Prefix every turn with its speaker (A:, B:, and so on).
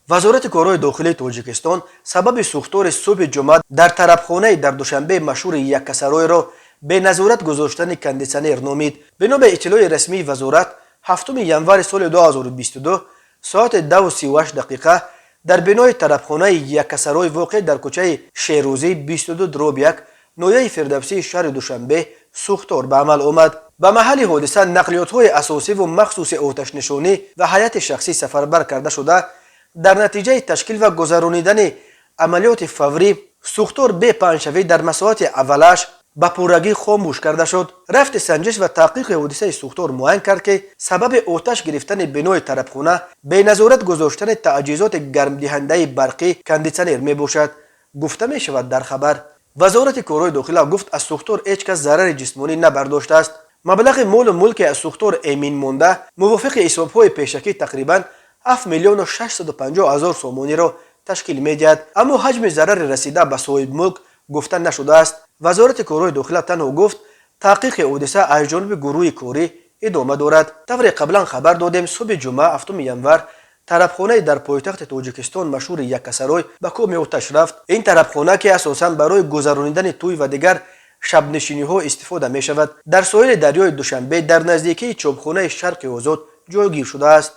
A: Вазорати корҳои дохилии Тоҷикистон сабаби сӯхтори субҳи ҷумъа дар тарабхонаи дар Душанбе машҳури Яккасаройро беназорат гузоштани кондитсионер номид. Бино ба иттилои расмии вазорат, 7 январи соли 2022 соати 10:38 дақиқа дар бинои тарабхонаи Яккасарой, воқеъ дар кӯчаи Шерӯзӣ, 22/1, ноҳияи Фирдавсии шаҳри Душанбе, сӯхтор ба амал омад. Ба маҳалли ҳодиса нақлиётҳои асосиву махсуси оташнишонӣ ва ҳайати шахсӣ сафарбар карда шуда, дар натиҷаи ташкил ва гузаронидани амалиёти фаврӣ сӯхтор бепаҳншавӣ дар масоҳати аввалаш ба пуррагӣ хомӯш карда шуд. Рафти санҷиш ва таҳқиқи ҳодисаи сӯхтор муайян кард, ки сабаби оташ гирифтани бинои тарабхона беназорат гузоштани таҷҳизоти гармдиҳандаи барқӣ, кондитсионер мебошад, гуфта мешавад дар хабар. Вазорати корҳои дохила гуфт, аз сӯхтор ҳеҷ кас зарари ҷисмонӣ набардоштааст. Маблағи молу мулке аз сӯхтор эмин монда мувофиқи ҳисобҳои пешакӣ тақрибан 7 миллиону 650 ҳазор сомониро ташкил медиҳад, аммо ҳаҷми зарари расида ба соҳибмулк гуфта нашудааст. Вазорати корҳои дохила танҳо гуфт, таҳқиқи ҳодиса аз ҷониби гурӯҳи корӣ идома дорад. Тавре қаблан хабар додем, субҳи ҷумъа, 7 январ, тарабхонаи дар пойтахти Тоҷикистон машҳури Яккасарой ба коми оташ рафт. Ин тарабхона, ки асосан барои гузаронидани тӯй ва дигар шабнишиниҳо истифода мешавад, дар соҳили дарёи Душанбе, дар наздикии чопхонаи «Шарқи озод» ҷойгир шудааст.